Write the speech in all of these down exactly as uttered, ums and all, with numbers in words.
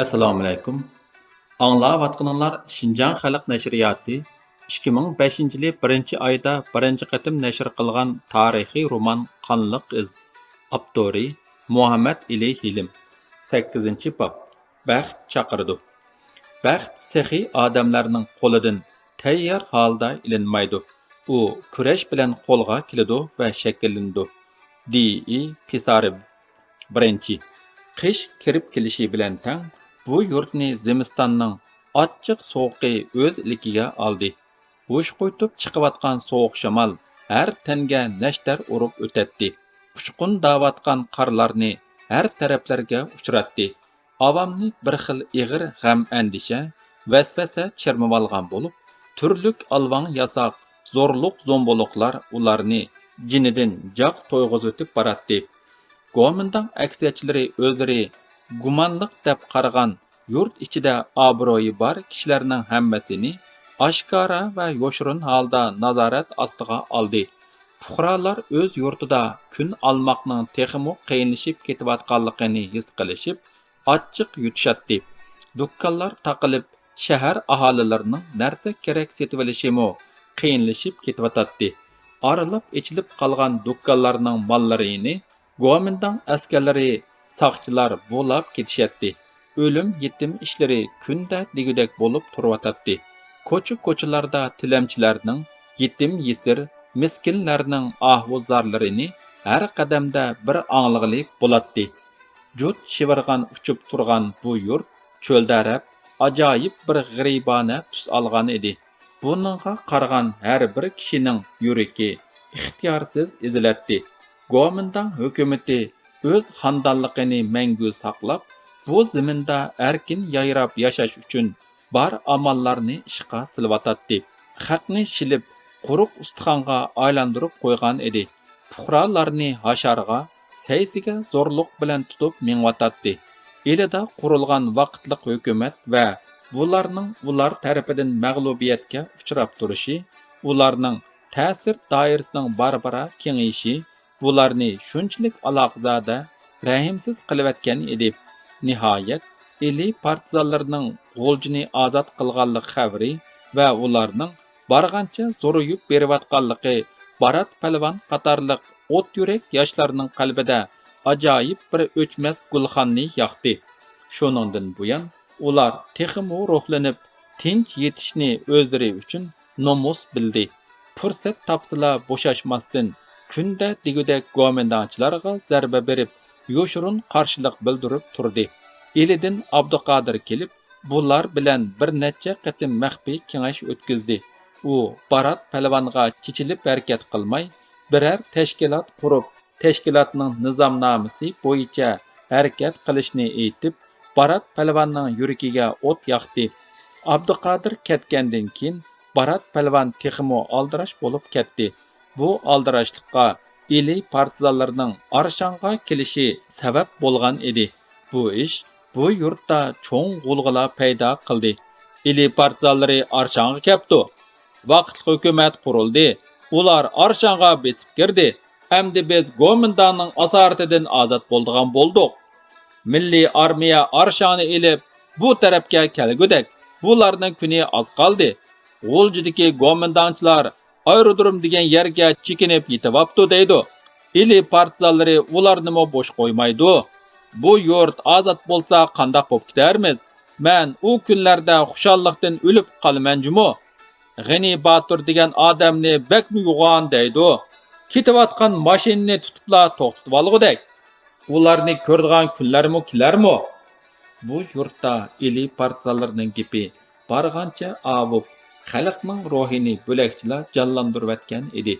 ئەسسالامۇئەلەيكۇم. ئاڭلاۋاتقىنىڭلار شىنجاڭ خەلق نەشرىياتى ئىككى مىڭ بەشىنچى يىلى بىرىنچى ئايدا بىرىنچى قېتىم نەشر قىلغان تارىخىي رومان قانلىق ئىز. ئاپتورى مۇھەممەد ئېلى ھېلىم. سەككىزىنچى باب. بەخت چاقىرىدۇ. بەخت سېخىي ئادەملەرنىڭ قولىدىن تەييار ھالدا ئېلىنمايدۇ. ئۇ كۈرەش بىلەن قولغا كېلىدۇ ۋە شەكىللىنىدۇ. دى ئى پىسارېۋ. بىرىنچى. قىش كىرىپ كېلىشى بىلەن تەڭ، بۇ يۇرتنى زىمىستاننىڭ ئاچچىق سوغۇقى ئۆز ئىلكىگە ئالدى. ھوشقويتۇپ چىقىۋاتقان سوغۇق شامال ھەر تەنگە نەشتەر ئۇرۇپ ئۆتەتتى. ئۇچقۇنداۋاتقان قارلارنى ھەر تەرەپلەرگە ئۇچراتتى. ئاۋامنى بىر خىل ئېغىر غەم-ئەندىشە، ۋەسۋەسە چىرمىۋالغان بولۇپ، تۈرلۈك ئالۋاڭ-ياساق، زورلۇق-زومبۇلۇقلار ئۇلارنى جېنىدىن جاق تويغۇزۇۋېتىپ باراتتى. گومىنداڭ ئەكسىيەتچىلىرى ئۆزلىرى گۇمانلىق دەپ قارىغان يۇرت ئىچىدە ئابرۇيى بار كىشىلەرنىڭ ھەممىسىنى ئاشكارا ۋە يوشۇرۇن ھالدا نازارەت ئاستىغا ئالدى. پۇقرالار ئۆز يۇرتىدا كۈن ئالماقنىڭ تېخىمۇ قىيىنلىشىپ كېتىۋاتقانلىقىنى ھېس قىلىشىپ، ئاچچىق يۇتۇشاتتى. دۇكانلار تاقىلىپ، شەھەر ئاھالىلىرىنىڭ نەرسە-كېرەك سېتىۋېلىشىمۇ قىيىنلىشىپ كېتىۋاتاتتى. ئارىلاپ ئېچىلىپ قالغان دۇكانلارنىڭ ماللىرىنى گومىنداڭ ئەسكەرلىرى، ساقچىلار بۇلاپ كېتىشەتتى. ئۆلۈم-يېتىم ئىشلىرى كۈندە دېگۈدەك بولۇپ تۇرۇۋاتاتتى. كوچا-كوچىلاردا تىلەمچىلەرنىڭ، يېتىم-يېسىر، مىسكىنلەرنىڭ ئاھۇ-زارلىرىنى ھەر قەدەمدە بىر ئاڭلىغىلى بولاتتى. جۇت شىۋىرغان ئۇچۇپ تۇرغان بۇ يۇرت چۆلدەرەپ، ئاجايىپ بىر غېرىبانە تۈس ئالغان ئىدى. بۇنىڭغا قارىغان ھەر بىر كىشىنىڭ يۈرىكى ئىختىيارسىز ئېزىلەتتى. گومىنداڭ ھۆكۈمىتى ئۆز خانىدانلىقىنى مەڭگۈ ساقلاپ، بۇ زېمىندا ئەركىن يايراپ ياشاش ئۈچۈن بار ئاماللارنى ئىشقا سېلىۋاتاتتى. خەقنى شىلىپ، قۇرۇق ئۇستىخانغا ئايلاندۇرۇپ قويغان ئىدى. پۇقرالارنى ھاشارغا، سەيسىگە زورلۇق بىلەن تۇتۇپ مېڭىۋاتاتتى. ئىلىدا قۇرۇلغان ۋاقىتلىق ھۆكۈمەت ۋە بۇلارنىڭ ئۇلار تەرىپىدىن مەغلۇبىيەتكە ئۇچراپ تۇرۇشى، ئۇلارنىڭ تەسىر دائىرىسىنىڭ بارا-بارا كېڭىيىشى، بۇلارنى شۇنچىلىك ئالاقىزادە، رەھىمسىز قىلىۋەتكەن ئىدى. نىھايەت، ئىلى پارتىزانلىرىنىڭ غۇلجىنى ئازاد قىلغانلىق خەۋىرى ۋە ئۇلارنىڭ بارغانچە زورىيىپ بېرىۋاتقانلىقى بارات پەلۋان قاتارلىق ئوت يۈرەك ياشلارنىڭ قەلبىدە ئاجايىپ بىر ئۆچمەس گۈلخاننى ياقتى. شۇنىڭدىن بۇيان، ئۇلار تېخىمۇ روھلىنىپ، تىنچ يېتىشنى ئۆزلىرى ئۈچۈن نومۇس بىلدى. پۇرسەت تاپسىلا بوشاشماستىن، كۈندە دېگۈدەك گومىنداڭچىلارغا زەربە بېرىپ، يوشۇرۇن قارشىلىق بىلدۈرۈپ تۇردى. ئىلىدىن ئابدۇقادىر كېلىپ، بۇلار بىلەن بىر نەچچە قېتىم مەخپىي كېڭەش ئۆتكۈزدى. ئۇ بارات پەلۋانغا چېچىلىپ ھەرىكەت قىلماي، بىرەر تەشكىلات قۇرۇپ، تەشكىلاتنىڭ نىزامنامىسى بويىچە ھەرىكەت قىلىشنى ئېيتىپ، بارات پەلۋاننىڭ يۈرىكىگە ئوت ياقتى. ئابدۇقادىر كەتكەندىن كېيىن، بارات پەلۋان تېخىمۇ ئالدىراش بولۇپ كەتتى. بۇ ئالدىراشلىققا ئىلى پارتىزانلىرىنىڭ ئارشاڭغا كېلىشى سەۋەب بولغان ئىدى. بۇ ئىش بۇ يۇرتتا چوڭ غۇلغۇلا پەيدا قىلدى. ئىلى پارتىزانلىرى ئارشاڭغا كەپتۇ. ۋاقىتلىق ھۆكۈمەت قۇرۇلدى. ئۇلار ئارشاڭغا بېسىپ كىردى. ئەمدى بىز گومىنداڭنىڭ ئاسارىتىدىن ئازاد بولىدىغان بولدۇق. مىللىي ئارمىيە ئارشاڭنى ئېلىپ، بۇ تەرەپكە كەلگۈدەك، بۇلارنىڭ كۈنى ئاز قالدى. غۇلجىدىكى گومىنداڭچىلار ئايرودروم دېگەن يەرگە چېكىنىپ يېتىۋاپتۇ دەيدۇ. ئىلى پارتىزانلىرى ئۇلارنىمۇ بوش قويمايدۇ. بۇ يۇرت ئازاد بولسا قانداق بوپ كېتەرمىز؟ مەن ئۇ كۈنلەردە خۇشاللىقتىن ئۆلۈپ قالىمەن جۇمۇ. غېنى باتۇر دېگەن ئادەمنى بەكمۇ يوغان دەيدۇ. كېتىۋاتقان ماشىنىنى تۇتۇپلا توختىتىۋالغۇدەك. ئۇلارنى كۆرىدىغان كۈنلەرمۇ كېلەرمۇ؟ بۇ يۇرتتا ئىلى پارتىزانلىرىنىڭ گېپى بارغانچە ئاۋۇپ، خەلقنىڭ روھىنى بۆلەكچىلا جانلاندۇرۇۋەتكەن ئىدى.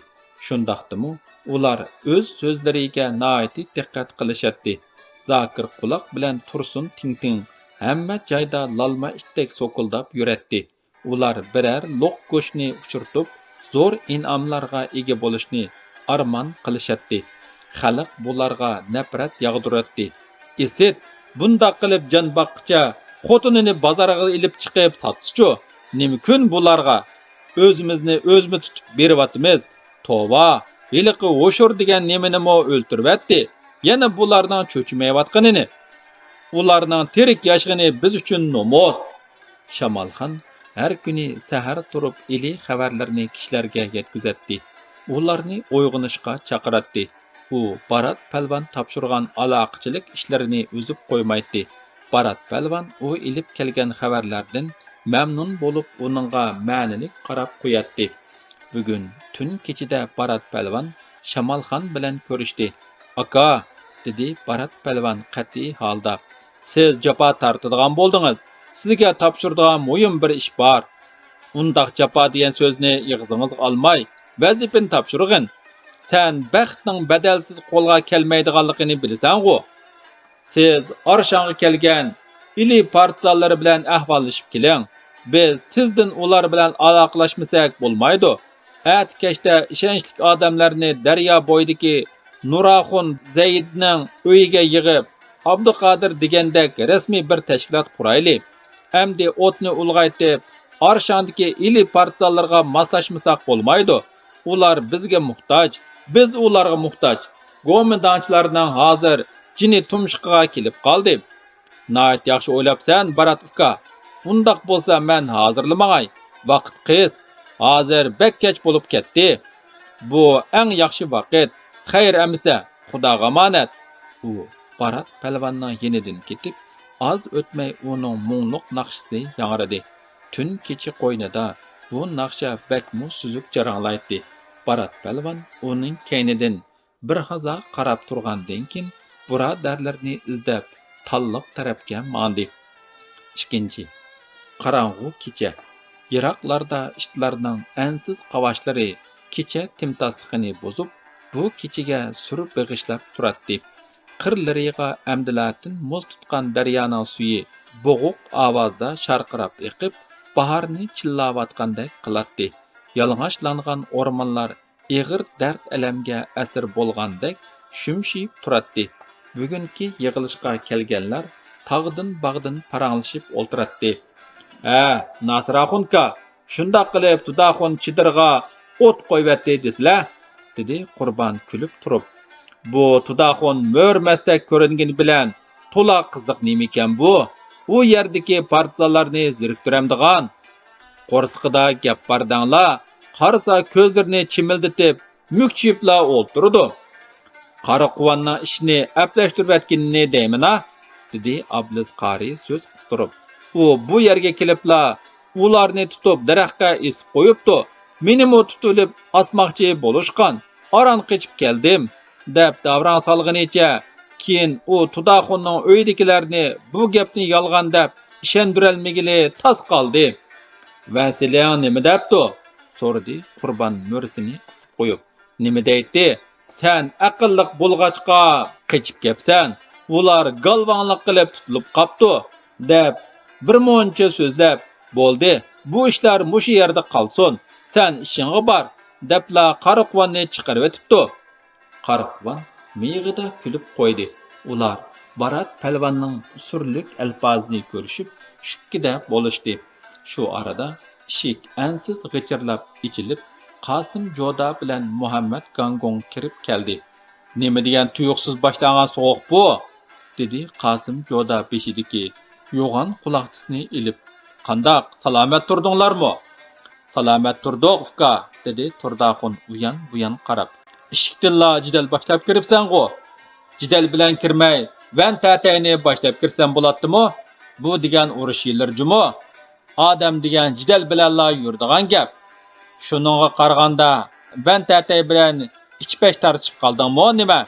شۇنداقتىمۇ ئۇلار ئۆز سۆزلىرىگە ناھايىتى دىققەت قىلىشاتتى. زاكىر قۇلاق بىلەن تۇرسۇن تىڭتىڭ ھەممە جايدا لالما ئىتتەك سوكۇلداپ يۈرەتتى. ئۇلار بىرەر لوق گۆشنى ئۇچرىتىپ، زور ئىنئاملارغا ئىگە بولۇشنى ئارمان قىلىشاتتى. خەلق بۇلارغا نەپرەت ياغدۇراتتى. ئىسىت، بۇنداق قىلىپ جان باققىچە خوتۇنىنى بازارغا ئېلىپ چىقىپ ساتسىچۇ؟ نېمە كۈن بۇلارغا؟ ئۆزىمىزنى ئۆزىمىز تۇتۇپ بېرىۋاتىمىز. توۋا، ھېلىقى ھوشۇر دېگەن نېمىنىمۇ ئۆلتۈرۈۋەتتى. يەنە بۇلارنىڭ چۆچۈمەيۋاتقىنىنى. ئۇلارنىڭ تىرىك ياشىغىنى بىز ئۈچۈن نومۇس. شامالخان ھەر كۈنى سەھەر تۇرۇپ ئىلى خەۋەرلىرىنى كىشىلەرگە يەتكۈزەتتى. ئۇلارنى ئويغىنىشقا چاقىراتتى. ئۇ بارات پەلۋان تاپشۇرغان ئالاقىچىلىك ئىشلىرىنى ئۈزۈپ قويمايتتى. بارات پەلۋان ئۇ ئېلىپ كەلگەن خەۋەرلەردىن مەمنۇن بولۇپ، ئۇنىڭغا مەنىلىك قاراپ قوياتتى. بۈگۈن تۈن كېچىدە بارات پەلۋان شامالخان بىلەن كۆرۈشتى. «ئاكا»، دېدى بارات پەلۋان قەتئىي ھالدا، «سىز جاپا تارتىدىغان بولدىڭىز. سىزگە تاپشۇرىدىغان مۇھىم بىر ئىش بار. ئۇنداق جاپا دېگەن سۆزنى ئېغىزىڭىزغا ئالماي، ۋەزىپىنى تاپشۇرغىن. سەن بەختنىڭ بەدەلسىز قولغا كەلمەيدىغانلىقىنى بىلىسەنغۇ؟ سىز ئارشاڭغا كەلگەن ئىلى پارتىزانلىرى بىلەن ئەھۋاللىشىپ كېلىڭ. بىز تېزدىن ئۇلار بىلەن ئالاقىلەشمىسەك بولمايدۇ. ئەتە كەچتە ئىشەنچلىك ئادەملەرنى دەريا بويىدىكى نۇراخۇن زەيدنىڭ ئۆيىگە يىغىپ، ئابدۇقادىر دېگەندەك رەسمىي بىر تەشكىلات قۇرايلى. ئەمدى ئوتنى ئۇلغايتىپ، ئارشاڭدىكى ئىلى پارتىزانلىرىغا ماسلاشمىساق بولمايدۇ. ئۇلار بىزگە موھتاج، بىز ئۇلارغا موھتاج. گومىنداڭچىلارنىڭ ھازىر جېنى تۇمشۇقىغا كېلىپ قالدى.» «ناھايىتى ياخشى ئويلاپسەن، بارات ئۇكا. ئۇنداق بولسا مەن ھازىرلا ماڭاي. ۋاقىت قىس. ھازىر بەك كەچ بولۇپ كەتتى.» «بۇ ئەڭ ياخشى ۋاقىت. خەير ئەمىسە، خۇداغا ئامانەت.» ئۇ بارات پەلۋاننىڭ يېنىدىن كېتىپ، ئاز ئۆتمەي ئۇنىڭ مۇڭلۇق ناخشىسى ياڭرىدى. تۈن كېچە قوينىدا بۇ ناخشا بەكمۇ سۈزۈك جاراڭلايتتى. بارات پەلۋان ئۇنىڭ كەينىدىن بىر ھازا قاراپ تۇرغاندىن كېيىن، بۇرادەرلىرىنى ئىزدەپ، تاللىق تەرەپكە ماڭدى. ئىككىنچى. قاراڭغۇ كېچە. يىراقلاردا ئىتلارنىڭ ئەنسىز قاۋاشلىرى كېچە تىمتاسلىقىنى بۇزۇپ، بۇ كېچىگە سۈر بېغىشلاپ تۇراتتى. قىرلىرىغا ئەمدىلەتىن مۇز تۇتقان دەريانىڭ سۈيى بوغۇق ئاۋازدا شارقىراپ ئېقىپ، باھارنى چىللاۋاتقاندەك قىلاتتى. يالىڭاچلانغان ئورمانلار ئېغىر دەرد-ئەلەمگە ئەسىر بولغاندەك شۈمشىيىپ تۇراتتى. بۈگۈنكى يىغىلىشقا كەلگەنلەر تاغدىن-باغدىن پاراڭلىشىپ ئولتۇراتتى. «ھە، ناسىر ئاخۇنكا، شۇنداق قىلىپ تۇداخۇن چېدىرغا ئوت قويۇۋەتتى دېسىلە»، دېدى قۇربان كۈلۈپ تۇرۇپ. «بۇ تۇداخۇن مۆرىمەستەك كۆرۈنگىنى بىلەن تولا قىزىق نېمىكەن بۇ؟ ئۇ يەردىكى پارتىزانلارنى زېرىكتۈرەمدىغان.» «قورسىقىدا گەپ بار دەڭلا، قارىسا كۆزلىرىنى چىمىلدىتىپ، مۈكچىيىپلا ئولتۇرىدۇ.» «قارا قۇۋاننىڭ ئىشىنى ئەپلەشتۈرۈۋەتكىنىنى دەيمىنا؟» دېدى ئابلىز قارى سۆز قىستۇرۇپ. «ئۇ بۇ يەرگە كېلىپلا، ئۇلارنى تۇتۇپ دەرەخكە ئېسىپ قويۇپتۇ. مېنىمۇ تۇتۇۋېلىپ ئاسماقچى بولۇشقان، ئاران قېچىپ كەلدىم» دەپ داۋراڭ سالغىنىچە، كېيىن ئۇ تۇداخۇننىڭ ئۆيىدىكىلەرنى بۇ گەپنى يالغان دەپ ئىشەندۈرەلمىگىلى تاس قالدى. «ۋەسىلىڭ نېمە دەپتۇ؟» سورىدى قۇربان مۈرىسىنى قىسىپ قويۇپ. «نېمە دەيتتى؟ سەن ئەقىللىق بولغاچقا قېچىپ كەپسەن. ئۇلار گالۋاڭلىق قىلىپ تۇتۇلۇپ قاپتۇ» دەپ بىر مۇنچە سۆزلەپ، «بولدى، بۇ ئىشلار مۇشۇ يەردە قالسۇن، سەن ئىشىڭغا بار» دەپلا قارا قۇۋاننى چىقىرىۋېتىپتۇ. قارا قۇۋان مىيىقىدا كۈلۈپ قويدى. ئۇلار بارات پەلۋاننىڭ سۈرلۈك ئەلپازىنى كۆرۈشۈپ، شۈككىدە بولۇشتى. شۇ ئارىدا ئىشىك ئەنسىز غىچىرلاپ ئېچىلىپ، قاسىم جودا بىلەن مۇھەممەد گاڭگوڭ كىرىپ كەلدى. «نېمە دېگەن تۇيۇقسىز باشلانغان سوغۇق بۇ؟» دېدى قاسىم جودا بېشىدىكى يوغان قۇلاقچىسىنى ئېلىپ. «قانداق، سالامەت تۇردۇڭلارمۇ؟» «سالامەت تۇردۇق، ئۇكا»، دېدى تۇرداخۇن ئۇيان-بۇيان قاراپ. «ئىشىكتىنلا جېدەل باشلاپ كىرىپسەنغۇ؟ جېدەل بىلەن كىرمەي، ۋەن تەتەينى باشلاپ كىرسەم بولاتتىمۇ؟ بۇ دېگەن ئۇرۇش يىللىرى جۇمۇ. ئادەم دېگەن جېدەل بىلەنلا يۈرىدىغان گەپ. شۇنىڭغا قارىغاندا، ۋەن تەتەي بىلەن ئىچ-پەش تارتىشىپ قالدىڭمۇ نېمە؟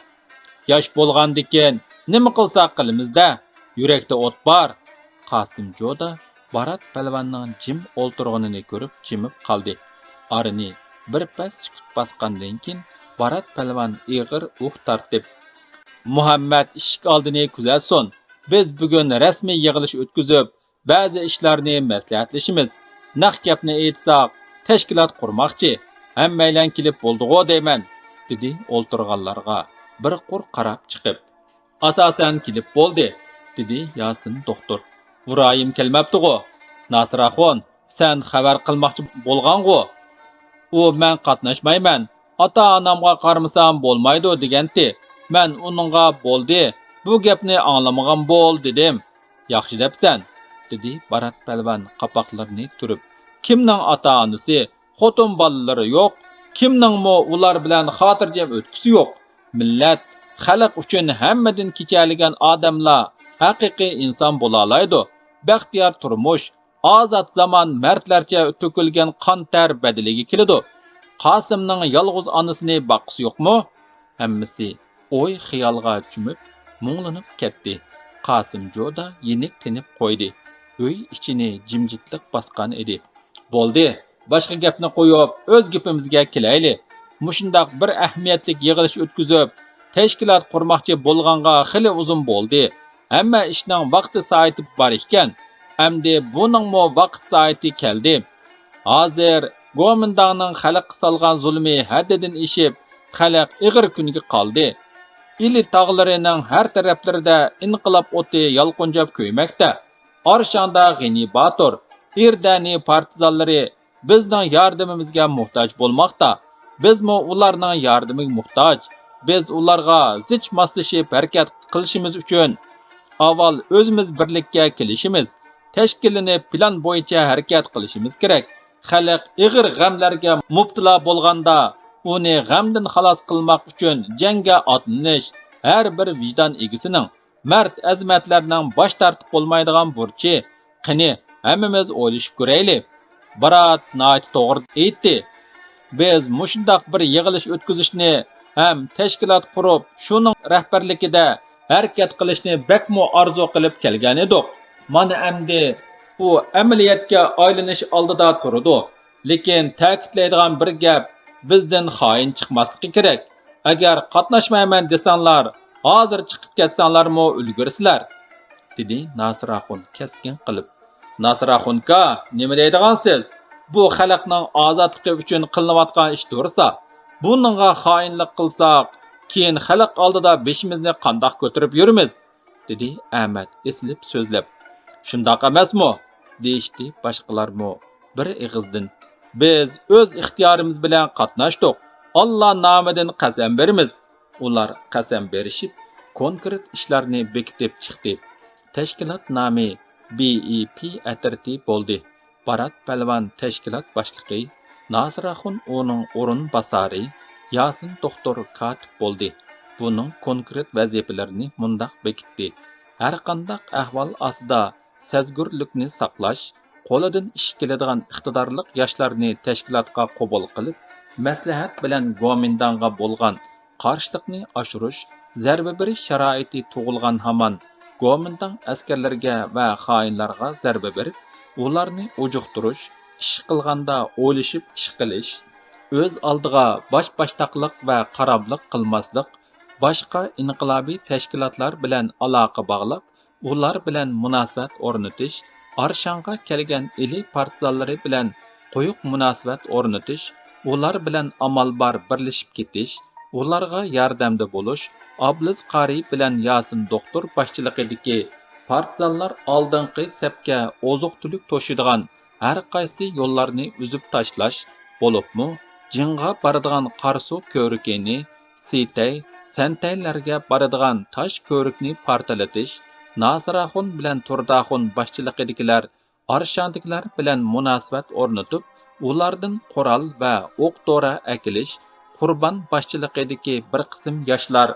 ياش بولغاندىكىن نېمە قىلساق قىلىمىز-دە، يۈرەكتە ئوت بار.» قاسىم جودا بارات پەلۋاننىڭ جىم ئولتۇرغىنىنى كۆرۈپ جىمىپ قالدى. ئارىنى بىر پەس سۈكۈت باسقاندىن كېيىن، بارات پەلۋان ئېغىر ئۇھ تارتىپ، «مۇھەممەد ئىشىك ئالدىنى كۆزەتسۇن. بىز بۈگۈن رەسمىي يىغىلىش ئۆتكۈزۈپ، بەزى ئىشلارنى مەسلىھەتلىشىمىز. نەق گەپنى ئېيتساق، تەشكىلات قۇرماقچى. ھەممەيلەن كېلىپ بولدىغۇ دەيمەن»، دېدى ئولتۇرغانلارغا بىر قۇر قاراپ چىقىپ. «ئاساسەن كېلىپ بولدى»، دېدى ياسىن دوختۇر. «ئىبراھىم كەلمەپتىغۇ؟ ناسىر ئاخۇن، سەن خەۋەر قىلماقچى بولغانغۇ؟ ئۇ مەن قاتناشمايمەن، ئاتا-ئانامغا قارىمىسام بولمايدۇ دېگەنتى. مەن ئۇنىڭغا بولدى، بۇ گەپنى ئاڭلىمىغان بول، دېدىم. ياخشى دەپسەن، دېدى بارات پەلۋان قاپاقلىرىنى تۈرۈپ. كىمنىڭ ئاتا-ئانىسى، خوتۇن بالىلىرى يوق، كىمنىڭمۇ ئۇلار بىلەن خاتىرجەم ئۆتكۈسى يوق؟ مىللەت، خەلق ئۈچۈن ھەممىدىن كېچەلىگەن ئادەملا ھەقىقىي ئىنسان بولالايدۇ. بەختىيار تۇرمۇش، ئازاد زامان مەردلەرچە تۆكۈلگەن قان تەر بەدىلىگە كېلىدۇ. قاسىمنىڭ يالغۇز ئانىسىنى باققۇسى يوقمۇ؟ ھەممىسى ئوي خىيالغا چۆمۈپ، مۇڭلىنىپ كەتتى. قاسىم جودا يېنىك تىنىپ قويدى. ئۆي ئىچىنى جىمجىتلىق باسقان ئىدى. بولدى، باشقا گەپنى قويۇپ، ئۆز گېپىمىزگە كېلەيلى. مۇشۇنداق بىر ئەھمىيەتلىك يىغىلىش ئۆتكۈزۈپ، تەشكىلات قۇرماقچى بولغانغا خېلى ئۇزۇن بولدى. ھەممە ئىشنىڭ ۋاقتى سائىتى بار ئىكەن. ئەمدى بۇنىڭمۇ ۋاقىت سائىتى كەلدى. ھازىر گومىنداڭنىڭ خەلققە سالغان زۇلمى ھەددىدىن ئېشىپ، خەلق ئېغىر كۈنگە قالدى. ئىلى تاغلىرىنىڭ ھەر تەرەپلىرىدە ئىنقىلاب ئوتى يالقۇنجاپ كۆيمەكتە. ئارشاڭدا غېنى باتۇر، ئىردەنى پارتىزانلىرى بىزنىڭ ياردىمىمىزگە موھتاج بولماقتا. بىزمۇ ئۇلارنىڭ ياردىمىگە موھتاج. بىز ئۇلارغا زىچ ماسلىشىپ ھەرىكەت قىلىشىمىز ئۈچۈن، ئاۋۋال ئۆزىمىز بىرلىككە كېلىشىمىز، تەشكىللىنىپ پىلان بويىچە ھەرىكەت قىلىشىمىز كېرەك. خەلق ئېغىر غەملەرگە مۇپتىلا بولغاندا، ئۇنى غەمدىن خالاس قىلماق ئۈچۈن جەڭگە ئاتلىنىش ھەر بىر ۋىجدان ئىگىسىنىڭ، مەرد ئەزىمەتلەرنىڭ باش تارتىپ بولمايدىغان بۇرچى. قېنى، ھەممىمىز ئويلىشىپ كۆرەيلى. بارات ناھايىتى توغرا ئېيتتى. بىز مۇشۇنداق بىر يىغىلىش ئۆتكۈزۈشنى ھەم تەشكىلات قۇرۇپ، شۇنىڭ رەھبەرلىكىدە ھەرىكەت قىلىشنى بەكمۇ ئارزۇ قىلىپ كەلگەنىدۇق. مانا ئەمدى ئۇ ئەمەلىيەتكە ئايلىنىش ئالدىدا تۇرىدۇ. لېكىن تەكىتلەيدىغان بىر گەپ، بىزدىن خائىن چىقماسلىقى كېرەك. ئەگەر قاتناشمايمەن دېسەڭلار، ھازىر چىقىپ كەتسەڭلارمۇ ئۈلگۈرىسىلەر، دېدى ناسىر ئاخۇن كەسكىن قىلىپ. ناسىر ئاخۇنكا، نېمە دەيدىغانسىز؟ بۇ خەلقنىڭ ئازادلىقى ئۈچۈن قىلىنىۋاتقان ئىش تۇرسا، بۇنىڭغا خائىنلىق قىلساق، كېيىن خەلق ئالدىدا بېشىمىزنى قانداق كۆتۈرۈپ يۈرىمىز؟ دېدى ئەمەت ئېسىلىپ سۆزلەپ. شۇنداق ئەمەسمۇ؟ دېيىشتى باشقىلارمۇ بىر ئېغىزدىن. بىز ئۆز ئىختىيارىمىز بىلەن قاتناشتۇق. ئاللا نامىدىن قەسەم بېرىمىز. ئۇلار قەسەم بېرىشىپ، كونكرېت ئىشلارنى بېكىتىپ چىقتى. تەشكىلات نامى بى ئى پى ئەترىتى بولدى. بارات پەلۋان تەشكىلات باشلىقى، ناسىر ئاخۇن ئۇنىڭ ئورۇنباسارى، ياسىن دوختۇر كاتىپ بولدى. بۇنىڭ كونكرېت ۋەزىپىلىرىنى مۇنداق بېكىتتى: ھەرقانداق ئەھۋال ئاستىدا سەزگۈرلۈكنى ساقلاش، قولىدىن ئىش كېلىدىغان ئىقتىدارلىق ياشلارنى تەشكىلاتقا قوبۇل قىلىپ، مەسلىھەت بىلەن گومىنداڭغا بولغان قارشىلىقنى ئاشۇرۇش، زەربە بېرىش شارائىتى تۇغۇلغان ھامان گومىنداڭ ئەسكەرلىرىگە ۋە خائىنلارغا زەربە بېرىپ، ئۇلارنى ئۇجۇقتۇرۇش، ئىش قىلغاندا ئويلىشىپ ئىش قىلىش، ئۆز ئالدىغا باش-باشتاقلىق ۋە قاراملىق قىلماسلىق، باشقا ئىنقىلابىي تەشكىلاتلار بىلەن ئالاقە باغلاپ، ئۇلار بىلەن مۇناسىۋەت ئورنىتىش، ئارشاڭغا كەلگەن ئىلى پارتىزانلىرى بىلەن قويۇق مۇناسىۋەت ئورنىتىش، ئۇلار بىلەن ئامال بار بىرلىشىپ كېتىش، ئۇلارغا ياردەمدە بولۇش، ئابلىز قارى بىلەن ياسىن دوختۇر باشچىلىقىدىكى پارتىزانلار ئالدىنقى سەپكە ئوزۇق-تۈلۈك توشۇيدىغان ھەر قايسى يوللارنى ئۈزۈپ تاشلاش، بولۇپمۇ جىڭغا بارىدىغان قاراسۇ كۆۋرۈكىنى، سىتەي، سەنتەيلەرگە بارىدىغان تاش كۆۋرۈكنى پارتلىتىش، ناسىراخۇن بىلەن تۇرداخۇن باشچىلىقىدىكىلەر ئارشاندىكىلەر بىلەن مۇناسىۋەت ئورنىتىپ، ئۇلاردىن قورال ۋە ئوق-دورا ئەكېلىش، قۇربان باشچىلىقىدىكى بىر قىسىم ياشلار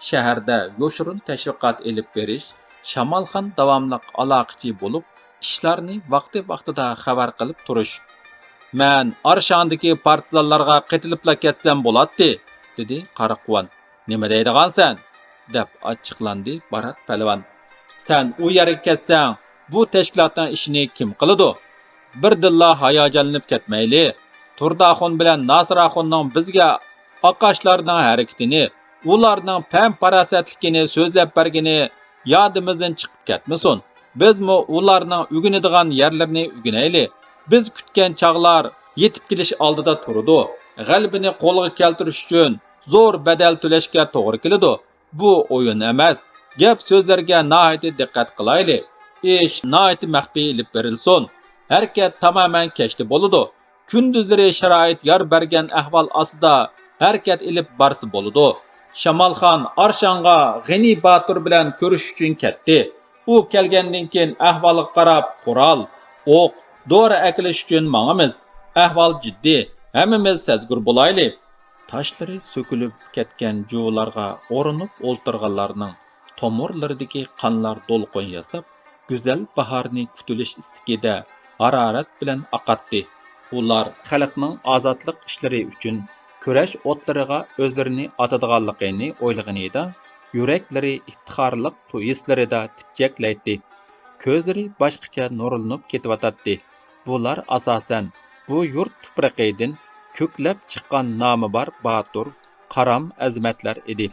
شەھەردە يوشۇرۇن تەشۋىقات ئېلىپ بېرىش، شامالخان داۋاملىق ئالاقىچى بولۇپ، ئىشلارنى ۋاقتى-ۋاقتىدا خەۋەر قىلىپ تۇرۇش. مەن ئارشاندىكى پارتىزانلارغا قېتىلىپلا كەتسەم بولاتتى، دېدى قاراقۇۋان. نېمە دەيدىغانسەن؟ دەپ ئاچچىقلاندى بارات پەلۋان. سەن ئۇ يەرگە كەتسەڭ، بۇ تەشكىلاتنىڭ ئىشىنى كىم قىلىدۇ؟ بىردىنلا ھاياجانلىنىپ كەتمەيلى. تۇرداخۇن بىلەن ناسىراخۇننىڭ بىزگە ئاقاشلارنىڭ ھەرىكىتىنى، ئۇلارنىڭ پەم-پاراسەتلىكىنى سۆزلەپ بەرگىنى يادىمىزدىن چىقىپ كەتمىسۇن. بىزمۇ ئۇلارنىڭ ئۆگىنىدىغان يەرلىرىنى ئۆگىنەيلى. بىز كۈتكەن چاغلار يېتىپ كېلىش ئالدىدا تۇرىدۇ. غەلىبىنى قولغا كەلتۈرۈش ئۈچۈن زور بەدەل تۆلەشكە توغرا كېلىدۇ. بۇ ئويۇن ئەمەس. گەپ-سۆزلەرگە ناھايىتى دىققەت قىلايلى. ئىش ناھايىتى مەخپىي ئېلىپ بېرىلسۇن. ھەرىكەت تامامەن كەچتە بولىدۇ. كۈندۈزلىرى شارائىت يار بەرگەن ئەھۋال ئاستىدا ھەرىكەت ئېلىپ بارسا بولىدۇ. شامالخان ئارشانغا غېنى باتۇر بىلەن كۆرۈشۈش ئۈچۈن كەتتى. ئۇ كەلگەندىن كېيىن ئەھۋالغا قاراپ، قورال، ئوق، دورا ئەكېلىش ئۈچۈن ماڭىمىز. ئەھۋال جىددىي، ھەممىمىز سەزگۈر بولايلى. تاشلىرى سۆكۈلۈپ كەتكەن جۇۋىلارغا ئورىنىپ ئولتۇرغانلارنىڭ تومۇرلىرىدىكى قانلار دولقۇن ياساپ، گۈزەل باھارنى كۈتۈلۈش ئىستىكىدە ھارارەت بىلەن ئاقاتتى. ئۇلار خەلقنىڭ ئازادلىق ئىشلىرى ئۈچۈن كۈرەش ئوتلىرىغا ئۆزلىرىنى ئاتىدىغانلىقىنى ئويلىغىنىدا، يۈرەكلىرى ئىپتىخارلىق ھېسلىرىدا تىپچەكلەيتتى. كۆزلىرى باشقىچە نۇرلىنىپ كېتىۋاتاتتى. بۇلار ئاساسەن بۇ يۇرت تۇپرىقىدىن كۆكلەپ چىققان نامى بار باتۇر، قارام ئەزىمەتلەر ئىدى.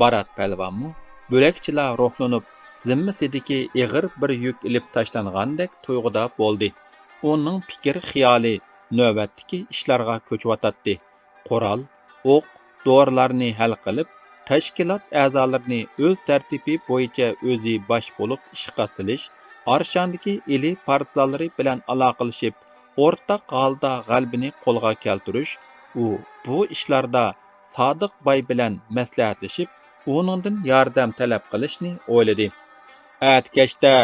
بارات پەلۋانمۇ بۆلەكچىلا روھلىنىپ، زىممىسىدىكى ئېغىر بىر يۈك ئېلىپ تاشلانغاندەك تۇيغۇدا بولدى. ئۇنىڭ پىكىر خىيالى نۆۋەتتىكى ئىشلارغا كۆچۈۋاتاتتى. قورال، ئوق، دورىلارنى ھەل قىلىپ، تەشكىلات ئەزالىرىنى ئۆز تەرتىپى بويىچە ئۆزى باش بولۇپ ئىشقا سېلىش، ئارشاندىكى ئىلى پارتىزانلىرى بىلەن ئالاقىلىشىپ، ئورتاق ھالدا غەلىبىنى قولغا كەلتۈرۈش، ئۇ بۇ ئىشلاردا سادىق باي بىلەن مەسلىھەتلىشىپ، ئۇنىڭدىن ياردەم تەلەپ قىلىشنى ئويلىدى. ئەتە كەچتە،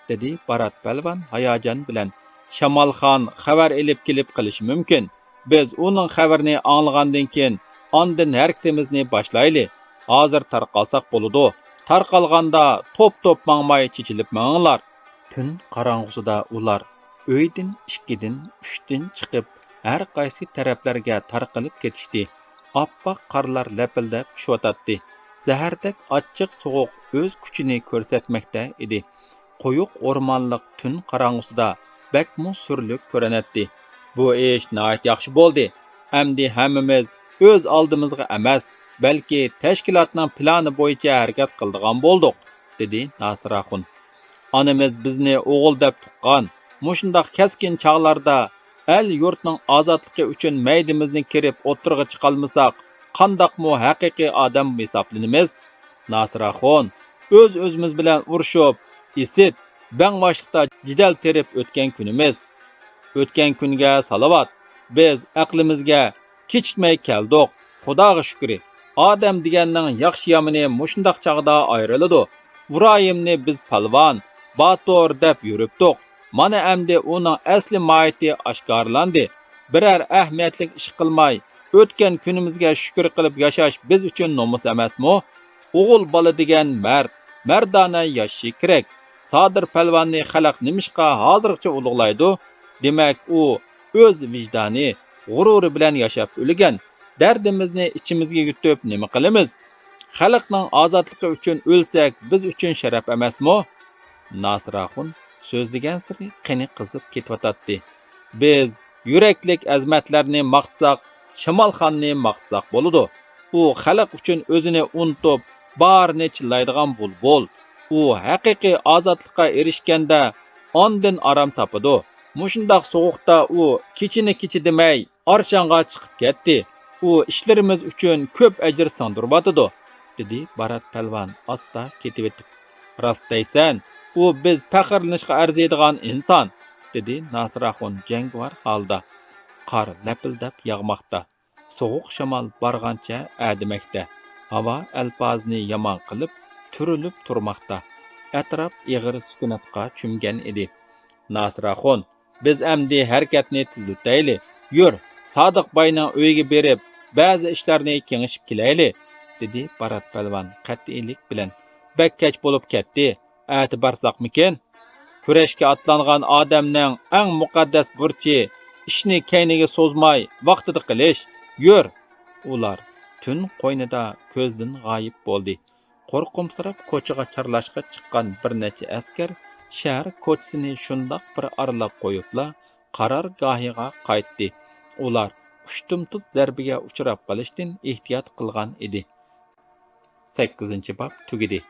دېدى بارات پەلۋان ھاياجان بىلەن، شامالخان خەۋەر ئېلىپ كېلىپ قېلىشى مۇمكىن. بىز ئۇنىڭ خەۋىرىنى ئاڭلىغاندىن كېيىن، ئاندىن ھەرىكىتىمىزنى باشلايلى. ھازىر تارقالساق بولىدۇ. تارقالغاندا توپ-توپ ماڭماي، چېچىلىپ مېڭىڭلار. تۈن قاراڭغۇسىدا ئۇلار ئۆيدىن ئىككىدىن، ئۈچتىن چىقىپ، ھەر قايسى تەرەپلەرگە تارقىلىپ كېتىشتى. ئاپئاق قارلار لەپىلدەپ چۈشۈۋاتاتتى. زەھەردەك ئاچچىق سوغۇق ئۆز كۈچىنى كۆرسەتمەكتە ئىدى. قويۇق ئورمانلىق تۈن قاراڭغۇسىدا بەكمۇ سۈرلۈك كۆرۈنەتتى. بۇ ئىش ناھايىتى ياخشى بولدى. ئەمدى ھەممىمىز ئۆز ئالدىمىزغا ئەمەس، بەلكى تەشكىلاتنىڭ پىلانى بويىچە ھەرىكەت قىلىدىغان بولدۇق، دېدى ناسىر ئاخۇن. ئانىمىز بىزنى ئوغۇل دەپ تۇغقان. مۇشۇنداق كەسكىن چاغلاردا ئەل-يۇرتنىڭ ئازادلىقى ئۈچۈن مەيدىمىزنى كېرىپ ئوتتۇرىغا چىقالمىساق، قانداقمۇ ھەقىقىي ئادەم ھېسابلىنىمىز؟ ناسىر ئاخۇن، ئۆز-ئۆزىمىز بىلەن ئۇرۇشۇپ، ئىسىت، بەڭباشلىقتا جېدەل تېرىپ ئۆتكەن كۈنىمىز. ئۆتكەن كۈنگە سالاۋات. بىز ئەقلىمىزگە كېچىكمەي كەلدۇق. خۇداغا شۈكرى، ئادەم دېگەننىڭ ياخشى-يامىنى مۇشۇنداق چاغدا ئايرىلىدۇ. ئىبراھىمنى بىز پالۋان، باتۇر دەپ يۈرۈپتۇق. مانا ئەمدى ئۇنىڭ ئەسلى ماھىيىتى ئاشكارىلاندى. بىرەر ئەھمىيەتلىك ئىش قىلماي، ئۆتكەن كۈنىمىزگە شۈكۈر قىلىپ ياشاش بىز ئۈچۈن نومۇس ئەمەسمۇ؟ ئوغۇل بالا دېگەن مەرد، مەردانە ياشىشى كېرەك. سادىر پەلۋاننى خەلق نېمىشقا ھازىرغىچە ئۇلۇغلايدۇ؟ دېمەك، ئۇ ئۆز ۋىجدانى، غۇرۇرى بىلەن ياشاپ ئۆلگەن. دەردىمىزنى ئىچىمىزگە يۇتۇپ نېمە قىلىمىز؟ خەلقنىڭ ئازادلىقى ئۈچۈن ئۆلسەك، بىز ئۈچۈن شەرەپ ئەمەسمۇ؟ ناسىر ئاخۇن سۆزلىگەنسېرى قېنى قىزىپ كېتىۋاتاتتى. بىز يۈرەكلىك ئەزىمەتلەرنى ماختىساق، شامالخاننى ماختىساق بولىدۇ. ئۇ خەلق ئۈچۈن ئۆزىنى ئۇنتۇپ، باھارنى چىللايدىغان بۇلبۇل. ئۇ ھەقىقىي ئازادلىققا ئېرىشكەندە ئاندىن ئارام تاپىدۇ. مۇشۇنداق سوغۇقتا ئۇ كېچىنى كېچە دېمەي، ئارشانغا چىقىپ كەتتى. ئۇ ئىشلىرىمىز ئۈچۈن كۆپ ئەجىر سىڭدۈرۈۋاتىدۇ، دېدى بارات پەلۋان ئاستا كېتىۋېتىپ. راست دەيسەن، ئۇ بىز پەخىرلىنىشقا ئەرزىيدىغان ئىنسان، دېدى ناسىر ئاخۇن جەڭگىۋار ھالدا. قار لەپىلدەپ ياغماقتا. سوغۇق شامال بارغانچە ئەدىمەكتە. ھاۋا ئەلپازىنى يامان قىلىپ، تۈرۈلۈپ تۇرماقتا. ئەتراپ ئېغىر سۈكۈناتقا چۆمگەن ئىدى. ناسىر ئاخۇن، بىز ئەمدى ھەرىكەتنى تېزلىتەيلى. يۈر، سادىق باينىڭ ئۆيىگە بېرىپ، بەزى ئىشلارنى كېڭىشىپ كېلەيلى، دېدى بارات پەلۋان قەتئىيلىك بىلەن. بەك كەچ بولۇپ كەتتى. ئەتە بارساقمىكىن؟ كۈرەشكە ئاتلانغان ئادەمنىڭ ئەڭ مۇقەددەس بۇرچى ئىشنى كەينىگە سوزماي، ۋاقتىدا قىلىش. يۈر! ئۇلار تۈن قوينىدا كۆزدىن غايىب بولدى. قورقۇمسىراپ كوچىغا چارلاشقا چىققان بىر نەچچە ئەسكەر شەھەر كوچىسىنى شۇنداق بىر ئارىلاپ قويۇپلا قارارگاھىغا قايتتى. ئۇلار ئۇشتۇمتۇت زەربىگە ئۇچراپ قېلىشتىن ئېھتىيات قىلغان ئىدى. سەككىزىنچى باب تۈگىدى.